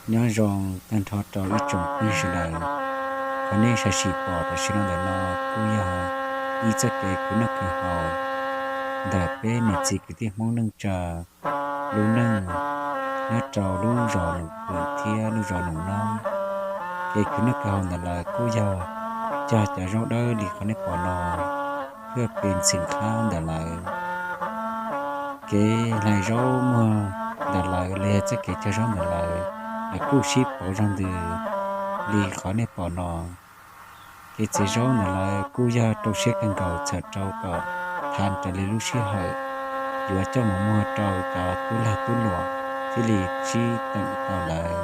Nyob zoo tag nrho rau ib tsoom phooj ywg sawv daws. Qhov nej sawv daws pom tam sim no ntawm no kuj yog ib txoj kev khwv noj khwv haus ntawm peb niam txiv kwv tij Hmoob neej tsa lub neej nyob rau lub zos Noom Pwm thiab lub zos Noom Nob. Kev khwv noj khwv haus ntawm lawv kuj yog cog cov zaub dawb li qhov nej pom no, phwj pes ntxhwm khaub ntawm lawv. Kev hlais zaub muag ntawm lawv los yog txoj kev cog zaub ntawm lawv, lawv kuj sib pauv zog ntws li qhov nej pom no. Kev txiav zaub ntawm lawv kuj yog rau siab kawg nkaus txhawm rau kom tha raws li lub sij hawm yuav coj mus muag rau cov tub lag tub luam thiaj li sib teem tau lawv.